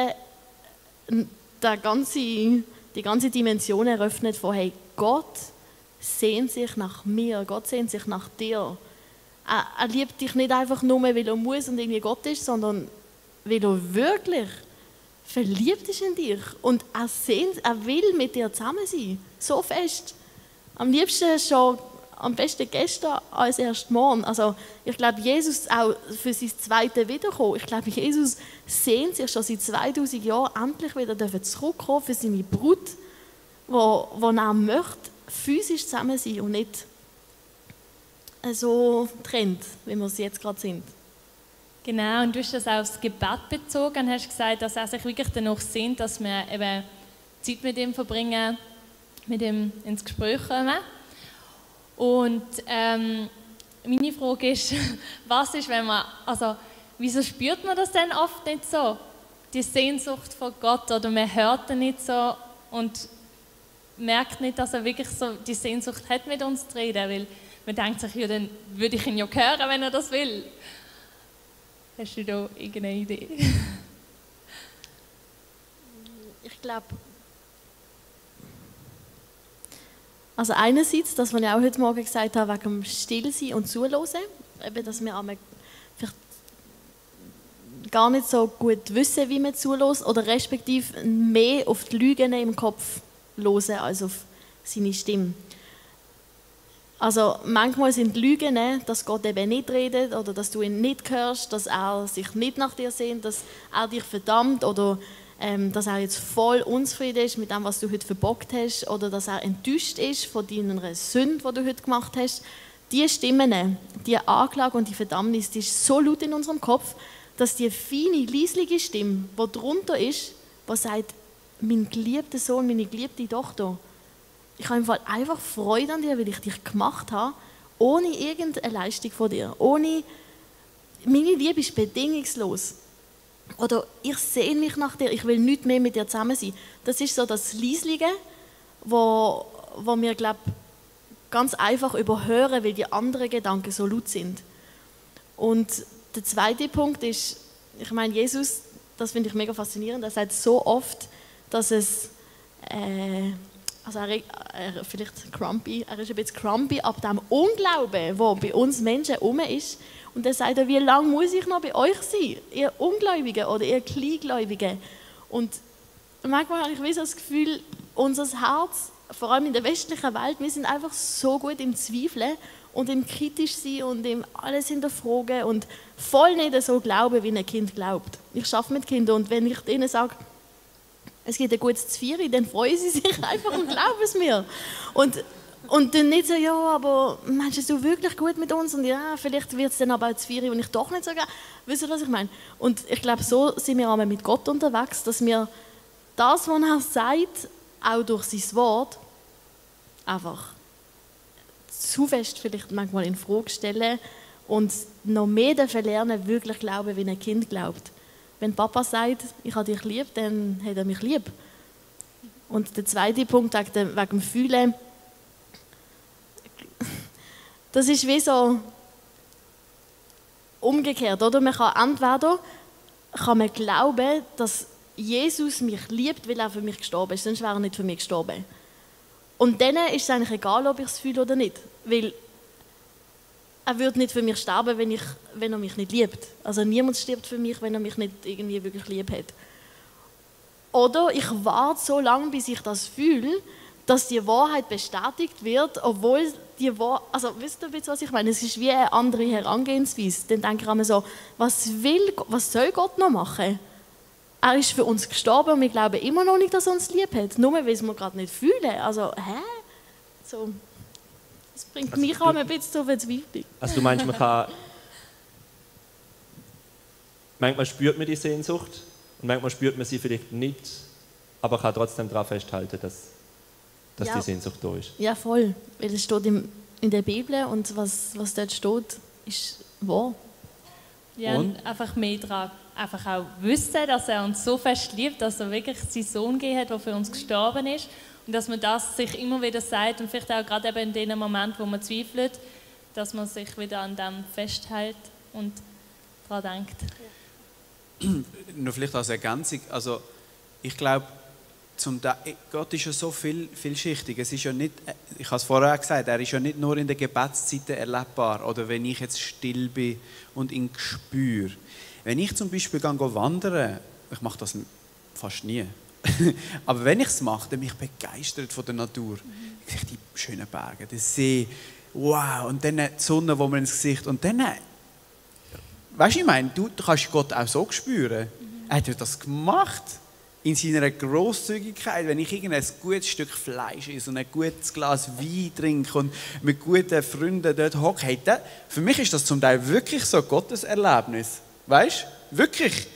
Speaker 3: die ganze Dimension eröffnet von, hey, Gott sehnt sich nach mir, Gott sehnt sich nach dir. Er liebt dich nicht einfach nur, weil er muss und irgendwie Gott ist, sondern weil er wirklich verliebt ist in dich. Und er will mit dir zusammen sein. So fest. Am liebsten schon, am besten gestern als erst morgen. Also ich glaube, Jesus auch für sein zweites Wiederkommen, ich glaube, Jesus sehnt sich schon seit 2000 Jahren endlich wieder zurückkommen für seine Brut, wo er möchte, physisch zusammen sein und nicht so trennt, wie wir es jetzt gerade sind.
Speaker 1: Genau, und du hast das aufs Gebet bezogen und hast gesagt, dass er sich wirklich danach sehnt, dass wir eben Zeit mit ihm verbringen, mit ihm ins Gespräch kommen. Und meine Frage ist, was ist, wenn man, also wieso spürt man das denn oft nicht so? Die Sehnsucht von Gott, oder man hört ihn nicht so und merkt nicht, dass er wirklich so die Sehnsucht hat, mit uns zu reden, weil man denkt sich, ja, dann würde ich ihn ja hören, wenn er das will. Hast du da irgendeine Idee?
Speaker 3: Ich glaube, also einerseits, das, was ich auch heute Morgen gesagt habe, wegen dem Stillsein und Zuhören, eben, dass wir vielleicht gar nicht so gut wissen, wie man zuhört, oder respektive mehr auf die Lügen im Kopf hören, als auf seine Stimme. Also manchmal sind die Lügen, dass Gott eben nicht redet oder dass du ihn nicht hörst, dass er sich nicht nach dir sehnt, dass er dich verdammt oder dass er jetzt voll unzufrieden ist mit dem, was du heute verbockt hast oder dass er enttäuscht ist von deiner Sünde, die du heute gemacht hast. Die Stimmen, die Anklage und die Verdammnis, die ist so laut in unserem Kopf, dass die feine, leisliche Stimme, die drunter ist, die sagt, mein geliebter Sohn, meine geliebte Tochter, ich habe im Fall einfach Freude an dir, weil ich dich gemacht habe, ohne irgendeine Leistung von dir. Meine Liebe ist bedingungslos. Oder ich sehne mich nach dir, ich will nicht mehr mit dir zusammen sein. Das ist so das Leislige, wo wir, glaube ich, ganz einfach überhören, weil die anderen Gedanken so laut sind. Und der zweite Punkt ist, ich meine, Jesus, das finde ich mega faszinierend, er sagt so oft, dass es also er vielleicht grumpy, er ist ein bisschen grumpy ab dem Unglauben, der bei uns Menschen herum ist. Und er sagt, wie lange muss ich noch bei euch sein, ihr Ungläubigen oder ihr Kleingläubigen? Und manchmal habe ich so das Gefühl, unser Herz, vor allem in der westlichen Welt, wir sind einfach so gut im Zweifeln und im kritisch sein und im alles hinterfragen und voll nicht so glauben, wie ein Kind glaubt. Ich arbeite mit Kindern und wenn ich denen sage, es gibt ein gutes Zvieri, dann freuen sie sich einfach und glauben es mir. Und dann nicht so, ja, aber meinst du wirklich gut mit uns? Und ja, vielleicht wird es dann aber ein Zvieri, und ich doch nicht so gerne. Wisst ihr, was ich meine? Und ich glaube, so sind wir einmal mit Gott unterwegs, dass wir das, was er sagt, auch durch sein Wort, einfach zu fest vielleicht manchmal in Frage stellen und noch mehr dafür lernen, wirklich glauben, wie ein Kind glaubt. Wenn Papa sagt, ich habe dich lieb, dann hat er mich lieb. Und der zweite Punkt wegen dem Fühlen, das ist wie so umgekehrt, oder? Man kann entweder glauben, dass Jesus mich liebt, weil er für mich gestorben ist, sonst wäre er nicht für mich gestorben. Und dann ist es eigentlich egal, ob ich es fühle oder nicht, weil er würde nicht für mich sterben, wenn er mich nicht liebt. Also niemand stirbt für mich, wenn er mich nicht irgendwie wirklich lieb hat. Oder ich warte so lange, bis ich das fühle, dass die Wahrheit bestätigt wird, obwohl die Wahrheit, also wisst ihr, was ich meine? Es ist wie eine andere Herangehensweise. Dann denke ich mir so, was soll Gott noch machen? Er ist für uns gestorben und wir glauben immer noch nicht, dass er uns lieb hat. Nur weil wir es gerade nicht fühlen. Also, so, das bringt mich auch ein bisschen zur Verzweiflung.
Speaker 2: Also du meinst, manchmal spürt man die Sehnsucht und manchmal spürt man sie vielleicht nicht, aber kann trotzdem daran festhalten, dass die Sehnsucht da ist. Ja,
Speaker 3: voll. Weil es steht in der Bibel und was dort steht, ist wahr.
Speaker 1: Ja, und einfach mehr daran einfach auch wissen, dass er uns so fest liebt, dass er wirklich seinen Sohn gegeben hat, der für uns gestorben ist. Und dass man das sich immer wieder sagt und vielleicht auch gerade eben in den Momenten, wo man zweifelt, dass man sich wieder an dem festhält und daran denkt.
Speaker 4: Nur vielleicht als Ergänzung, also ich glaube, Gott ist ja so vielschichtig. Es ist ja nicht, ich habe es vorher auch gesagt, er ist ja nicht nur in den Gebetszeiten erlebbar oder wenn ich jetzt still bin und ihn spüre. Wenn ich zum Beispiel wandern, ich mache das fast nie, aber wenn ich es mache, dann bin ich begeistert von der Natur. Ich sehe die schönen Berge, den See, wow, und dann die Sonne, die mir ins Gesicht, und dann, weißt du, ich meine, du kannst Gott auch so spüren. Er hat das gemacht. In seiner Grosszügigkeit, wenn ich ein gutes Stück Fleisch esse und ein gutes Glas Wein trinke und mit guten Freunden dort hocke, hey, für mich ist das zum Teil wirklich so Gottes Erlebnis. Weißt du? Wirklich.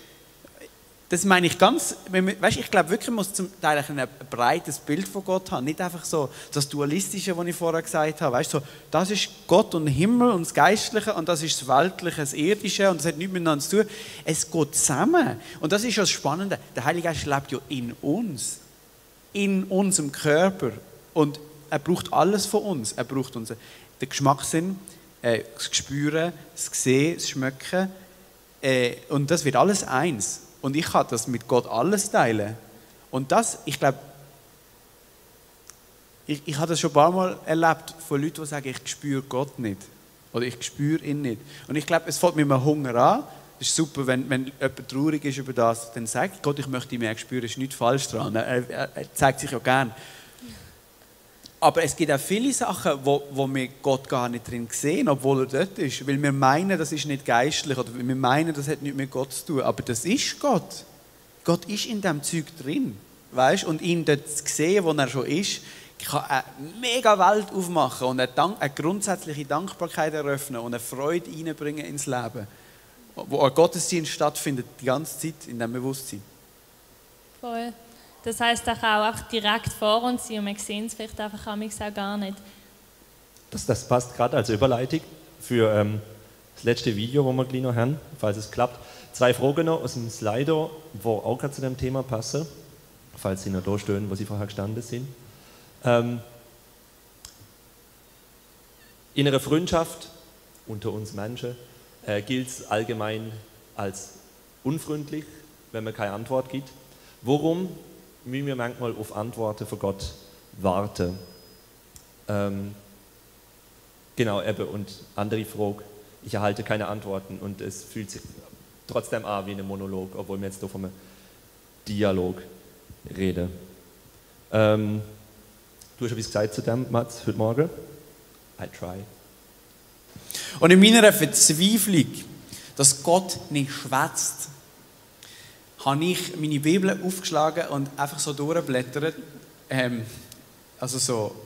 Speaker 4: Das meine ich ganz, weißt, ich glaube wirklich, man muss zum Teil ein breites Bild von Gott haben, nicht einfach so das Dualistische, was ich vorher gesagt habe, weißt, so, das ist Gott und Himmel und das Geistliche und das ist das Weltliche, das Irdische und das hat nichts miteinander zu tun. Es geht zusammen und das ist ja das Spannende, der Heilige Geist lebt ja in unserem Körper und er braucht alles von uns, er braucht den Geschmackssinn, das Spüren, das Sehen, das Schmecken und das wird alles eins. Und ich kann das mit Gott alles teilen. Und das, ich glaube, ich habe das schon ein paar Mal erlebt von Leuten, die sagen, ich spüre Gott nicht. Oder ich spüre ihn nicht. Und ich glaube, es fängt mit einem Hunger an. Es ist super, wenn jemand traurig ist über das, dann sagt Gott, ich möchte ihn mehr spüren, es ist nichts falsch daran. Er zeigt sich ja gern. Aber es gibt auch viele Sachen, wo wir Gott gar nicht drin sehen, obwohl er dort ist. Weil wir meinen, das ist nicht geistlich oder wir meinen, das hat nichts mit Gott zu tun. Aber das ist Gott. Gott ist in diesem Zeug drin. Weißt? Und ihn dort zu sehen, wo er schon ist, kann eine mega Welt aufmachen und eine grundsätzliche Dankbarkeit eröffnen und eine Freude reinbringen ins Leben. Wo ein Gottesdienst stattfindet, die ganze Zeit in diesem Bewusstsein.
Speaker 1: Voll. Das heisst, er kann auch direkt vor uns sein und wir sehen es vielleicht einfach auch gar nicht.
Speaker 2: Das passt gerade als Überleitung für das letzte Video, das wir gleich noch haben, falls es klappt. 2 Fragen noch aus dem Slido, die auch gerade zu dem Thema passen, falls sie noch da stehen, wo sie vorher gestanden sind. In einer Freundschaft unter uns Menschen gilt es allgemein als unfreundlich, wenn man keine Antwort gibt. Warum müssen wir manchmal auf Antworten von Gott warten? Genau, eben. Und andere Frage, ich erhalte keine Antworten und es fühlt sich trotzdem an wie ein Monolog, obwohl wir jetzt hier von einem Dialog reden. Du hast etwas gesagt zu dem, Mats, heute Morgen? I try.
Speaker 4: Und in meiner Verzweiflung, dass Gott nicht schwätzt, habe ich meine Bibel aufgeschlagen und einfach so durchblättert, also so,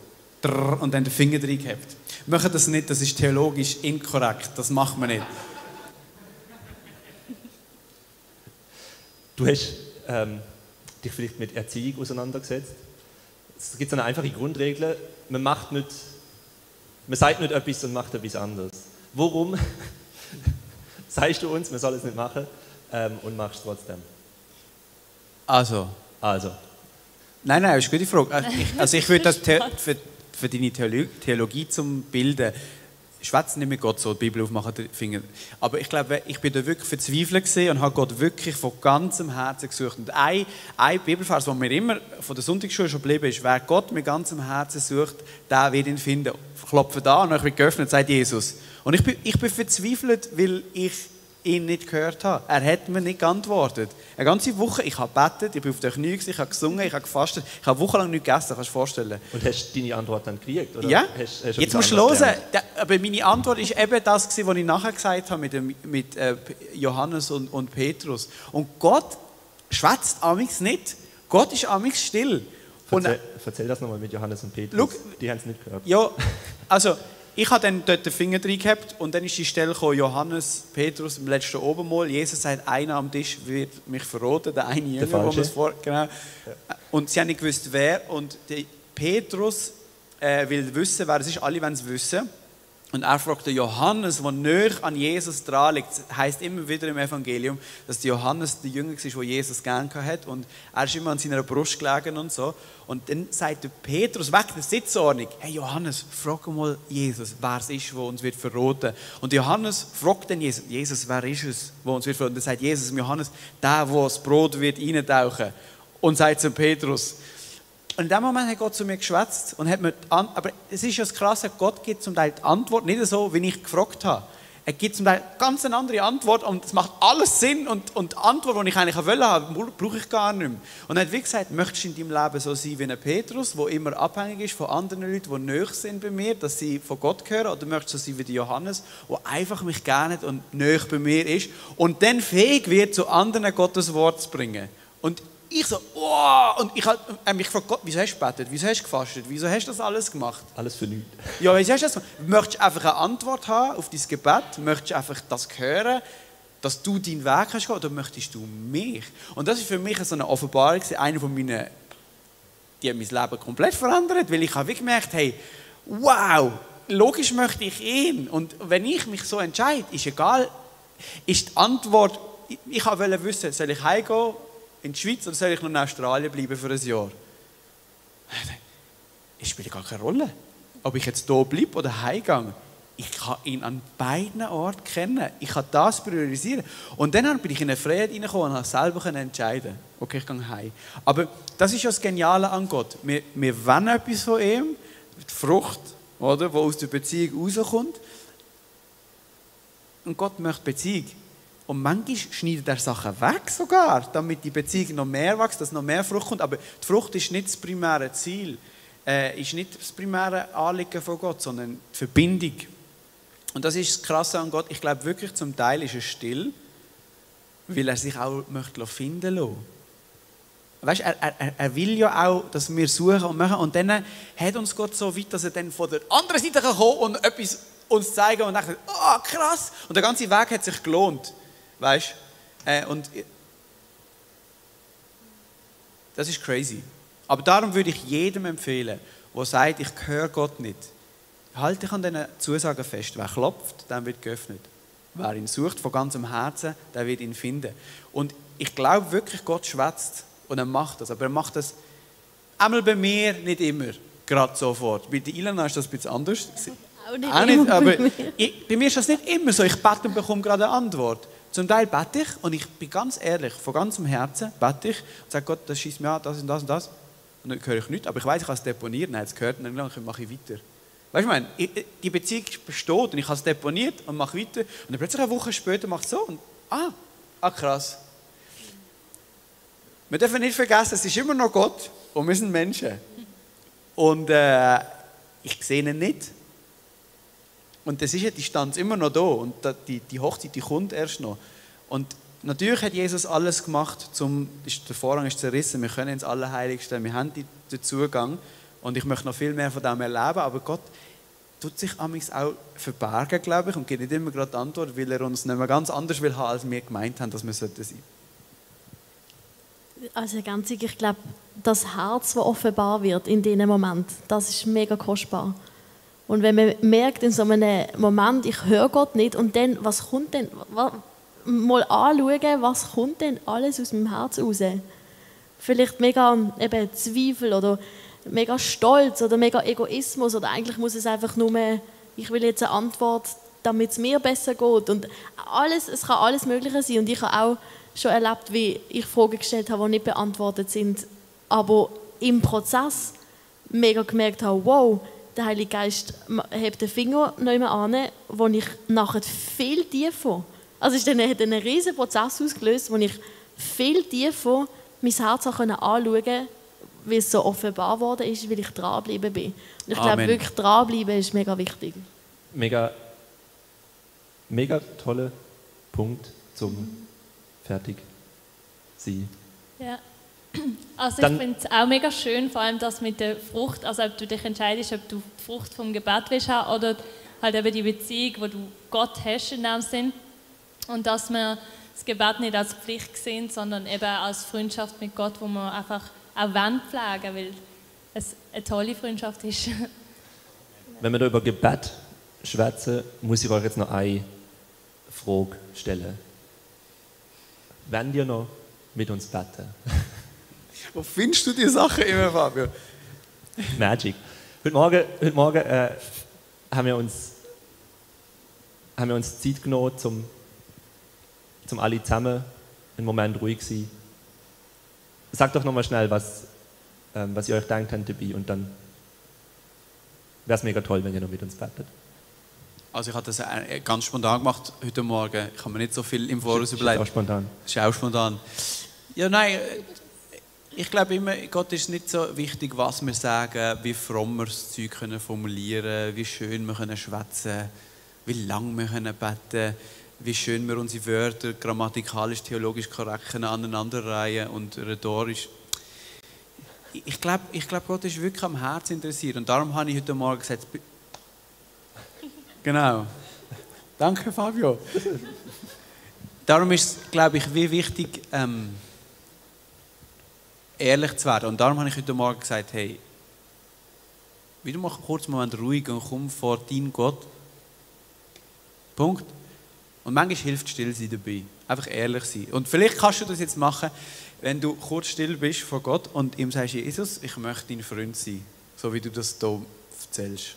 Speaker 4: und dann den Finger drin gehabt. Machen das nicht, das ist theologisch inkorrekt, das macht man nicht.
Speaker 2: Du hast dich vielleicht mit Erziehung auseinandergesetzt. Es gibt so eine einfache Grundregel, man sagt nicht etwas und macht etwas anderes. Warum sagst du uns, man soll es nicht machen und machst es trotzdem?
Speaker 4: Also. Nein, das ist eine gute Frage. Also ich würde das für deine Theologie zum Bilden, schwätzen nicht mit Gott so, die Bibel aufmachen, den Finger. Aber ich glaube, ich bin da wirklich verzweifelt und habe Gott wirklich von ganzem Herzen gesucht. Und ein Bibelvers, der mir immer von der Sonntagsschule schon geblieben ist, wer Gott mit ganzem Herzen sucht, der wird ihn finden. Klopfe da und ich bin geöffnet, sagt Jesus. Und ich bin verzweifelt, weil ich ihn nicht gehört habe. Er hat mir nicht geantwortet. Eine ganze Woche, ich habe gebetet, ich bin auf den Knien, ich habe gesungen, ich habe gefastet, ich habe wochenlang nichts gegessen, kannst du dir vorstellen.
Speaker 2: Und hast du deine Antwort dann gekriegt? Oder
Speaker 4: ja,
Speaker 2: hast
Speaker 4: jetzt musst du hören. Aber meine Antwort war eben das, was ich nachher gesagt habe mit Johannes und Petrus. Und Gott schwätzt amigs nicht. Gott ist amigs still.
Speaker 2: Erzähl das nochmal mit Johannes und Petrus.
Speaker 4: Look,
Speaker 2: die haben es nicht gehört.
Speaker 4: Ja, also ich habe dann dort den Finger drin gehabt und dann ist die Stelle gekommen, Johannes, Petrus im letzten Obermahl. Jesus sagt, einer am Tisch wird mich verraten, der eine Jünger, wo man es genau. Ja. Und sie haben nicht gewusst, wer. Und Petrus will wissen, wer es ist. Alle wollen es wissen. Und er fragt den Johannes, der näher an Jesus dran liegt. Es heisst immer wieder im Evangelium, dass der Johannes der Jünger war, der Jesus gerne hatte. Und er ist immer an seiner Brust gelegen und so. Und dann sagt der Petrus weg der Sitzordnung: Hey Johannes, frag mal Jesus, wer es ist, der uns wird verraten. Und Johannes fragt dann Jesus: Jesus, wer ist es, der uns wird verraten? Und dann sagt Jesus Johannes: Der das Brot wird reintauchen. Und sagt zu Petrus. Und in dem Moment hat Gott zu mir geschwätzt und hat mir aber es ist ja das Krasse, Gott gibt zum Teil die Antwort nicht so, wie ich gefragt habe. Er gibt zum Teil ganz eine andere Antwort und es macht alles Sinn und die Antwort, die ich eigentlich wollte, brauche ich gar nicht mehr. Und er hat wie gesagt, möchtest du in deinem Leben so sein wie ein Petrus, der immer abhängig ist von anderen Leuten, die näher sind bei mir, dass sie von Gott hören, oder möchtest du so sein wie der Johannes, der einfach mich gerne hat und näher bei mir ist und dann fähig wird, zu anderen Gottes Wort zu bringen. Und ich so, oh! Und ich habe mich gefragt: Gott, wieso hast du gebetet? Wieso hast du gefastet? Wieso hast du das alles gemacht?
Speaker 2: Alles für nichts.
Speaker 4: Ja, wieso hast du das gemacht? Möchtest du einfach eine Antwort haben auf dein Gebet? Möchtest du einfach das hören, dass du deinen Weg hast gehen, oder möchtest du mich? Und das ist für mich so eine Offenbarung, eine von meinen, die hat mein Leben komplett verändert, weil ich habe wirklich gemerkt, hey, wow, logisch möchte ich ihn. Und wenn ich mich so entscheide, ist egal, ist die Antwort, ich wollte wissen, soll ich heimgehen in die Schweiz oder soll ich noch in Australien bleiben für ein Jahr? Es spielt gar keine Rolle, ob ich jetzt hier bleibe oder heimgehe. Ich kann ihn an beiden Orten kennen. Ich kann das priorisieren. Und dann bin ich in eine Freiheit hineingekommen und habe selber entscheiden. Okay, ich gehe heim. Aber das ist ja das Geniale an Gott. Wir wollen etwas von ihm, die Frucht, oder, die aus der Beziehung rauskommt. Und Gott möchte Beziehung. Und manchmal schneidet er Sachen weg sogar, damit die Beziehung noch mehr wächst, dass noch mehr Frucht kommt. Aber die Frucht ist nicht das primäre Ziel, ist nicht das primäre Anliegen von Gott, sondern die Verbindung. Und das ist das Krasse an Gott. Ich glaube wirklich, zum Teil ist er still, weil er sich auch möchte finden lassen. Weißt, er will ja auch, dass wir suchen und machen. Und dann hat uns Gott so weit, dass er dann von der anderen Seite kommen und etwas uns zeigen und denkt: Oh, krass! Und der ganze Weg hat sich gelohnt. Weißt du? Und das ist crazy. Aber darum würde ich jedem empfehlen, der sagt, ich höre Gott nicht. Halte dich an diesen Zusagen fest. Wer klopft, dem wird geöffnet. Wer ihn sucht von ganzem Herzen, der wird ihn finden. Und ich glaube wirklich, Gott schwätzt und er macht das. Aber er macht das einmal bei mir, nicht immer, gerade sofort. Bei der Ilana ist das ein bisschen anders.
Speaker 3: Auch nicht
Speaker 4: aber bei mir ist das nicht immer so. Ich bete und bekomme gerade eine Antwort. Zum Teil bete ich und ich bin ganz ehrlich, von ganzem Herzen bete ich und sage: Gott, das schießt mir an, das und das und das. Und dann höre ich nichts, aber ich weiß, ich kann es deponieren, dann hat es gehört und dann mache ich weiter. Weißt du, ich meine, die Beziehung besteht und ich habe es deponiert und mache weiter. Und dann plötzlich eine Woche später macht es so und krass. Wir dürfen nicht vergessen, es ist immer noch Gott und wir sind Menschen. Und ich sehe ihn nicht. Und das ist ja die Distanz immer noch da und die Hochzeit, die kommt erst noch. Und natürlich hat Jesus alles gemacht, der Vorhang ist zerrissen, wir können ins Allerheiligste, wir haben den Zugang und ich möchte noch viel mehr von dem erleben, aber Gott tut sich amigs auch verbergen, glaube ich, und gibt nicht immer gerade die Antwort, weil er uns nicht mehr ganz anders will haben, als wir gemeint haben, dass wir sein sollten.
Speaker 3: Also ganz sicher, ich glaube, das Herz, das offenbar wird in diesem Moment, das ist mega kostbar. Und wenn man merkt in so einem Moment, ich höre Gott nicht, und dann, was kommt denn, mal anschauen, was kommt denn alles aus meinem Herz raus? Vielleicht mega eben Zweifel oder mega Stolz oder mega Egoismus, oder eigentlich muss es einfach nur, ich will jetzt eine Antwort, damit es mir besser geht. Und es kann alles Mögliche sein. Und ich habe auch schon erlebt, wie ich Fragen gestellt habe, die nicht beantwortet sind, aber im Prozess mega gemerkt habe, wow, der Heilige Geist hebt den Finger nicht mehr an, wo ich nachher viel tiefer, also es hat einen riesen Prozess ausgelöst, wo ich viel tiefer mein Herz anschauen konnte, weil es so offenbar geworden ist, weil ich dranbleiben bin. Und ich glaube, wirklich dranbleiben ist mega wichtig.
Speaker 2: Mega toller Punkt zum fertig sein.
Speaker 1: Ja. Also ich finde es auch mega schön, vor allem das mit der Frucht, also ob du dich entscheidest, ob du die Frucht vom Gebet willst haben oder halt eben die Beziehung, wo du Gott hast in dem Sinn. Und dass wir das Gebet nicht als Pflicht sehen, sondern eben als Freundschaft mit Gott, wo wir einfach auch pflegen, weil es eine tolle Freundschaft ist.
Speaker 2: Wenn wir da über Gebet schwätzen, muss ich euch jetzt noch eine Frage stellen. Wollt ihr noch mit uns beten?
Speaker 4: Wo findest du die Sachen immer, Fabio?
Speaker 2: Magic. Heute Morgen haben wir uns Zeit genommen, zum alle zusammen einen Moment ruhig zu sein. Sagt doch nochmal schnell, was ihr euch denkt habt dabei, und dann wäre es mega toll, wenn ihr noch mit uns betet.
Speaker 4: Also ich habe das ganz spontan gemacht heute Morgen. Ich habe mir nicht so viel im Voraus überlegt.
Speaker 2: Das ist auch spontan.
Speaker 4: Das ist auch spontan. Ja, nein, ich glaube immer, Gott ist nicht so wichtig, was wir sagen, wie fromm wir das Zeug formulieren können, wie schön wir schwätzen können, wie lang wir beten können, wie schön wir unsere Wörter grammatikalisch, theologisch korrekt aneinanderreihen und rhetorisch. Ich glaube, Gott ist wirklich am Herzen interessiert. Und darum habe ich heute Morgen gesagt, genau. Danke, Fabio. Darum ist es, glaube ich, wie wichtig, ehrlich zu werden. Und darum habe ich heute Morgen gesagt, hey, wieder mal kurz einen Moment ruhig und komm vor deinen Gott. Punkt. Und manchmal hilft still sein dabei. Einfach ehrlich sein. Und vielleicht kannst du das jetzt machen, wenn du kurz still bist vor Gott und ihm sagst, Jesus, ich möchte dein Freund sein. So wie du das hier erzählst.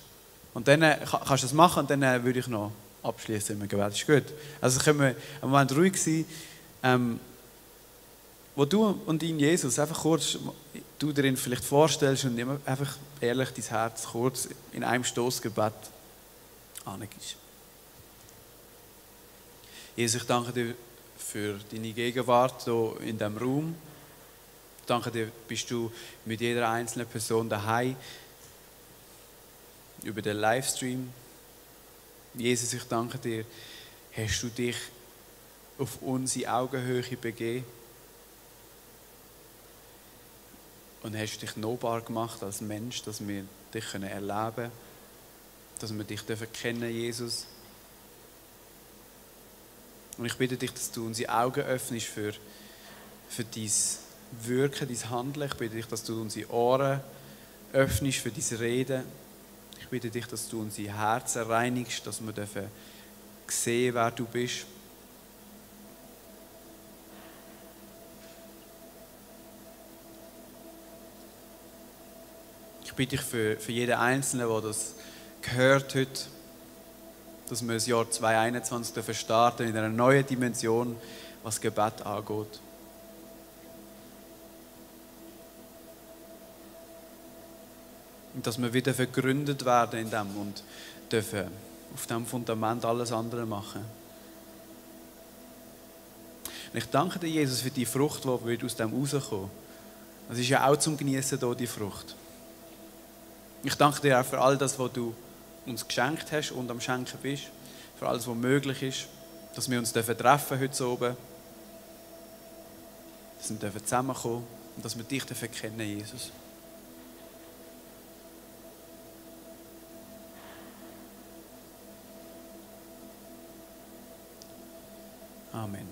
Speaker 4: Und dann kannst du das machen und dann würde ich noch abschließen mit dem Gebet. Ist gut. Also können wir einen Moment ruhig sein, wo du und ihn Jesus einfach kurz, du dir ihn vielleicht vorstellst und ihm einfach ehrlich dein Herz kurz in einem Stoßgebet angibst. Jesus, ich danke dir für deine Gegenwart hier in diesem Raum. Ich danke dir, bist du mit jeder einzelnen Person daheim über den Livestream. Jesus, ich danke dir, hast du dich auf unsere Augenhöhe begeben und hast dich nahbar gemacht als Mensch, dass wir dich erleben können, dass wir dich kennen, Jesus. Und ich bitte dich, dass du unsere Augen öffnest für dein Wirken, dein Handeln. Ich bitte dich, dass du unsere Ohren öffnest für dein Reden. Ich bitte dich, dass du unsere Herzen reinigst, dass wir sehen, wer du bist. Ich bitte dich für jeden Einzelnen, der das gehört heute, dass wir das Jahr 2021 starten in einer neuen Dimension, was Gebet angeht. Und dass wir wieder vergründet werden in dem und dürfen auf diesem Fundament alles andere machen. Und ich danke dir, Jesus, für die Frucht, die aus dem rauskommen. Das ist ja auch zum Genießen hier, die Frucht. Ich danke dir auch für all das, was du uns geschenkt hast und am Schenken bist, für alles, was möglich ist, dass wir uns treffen heute oben, dass wir zusammenkommen und dass wir dich kennen, Jesus. Amen.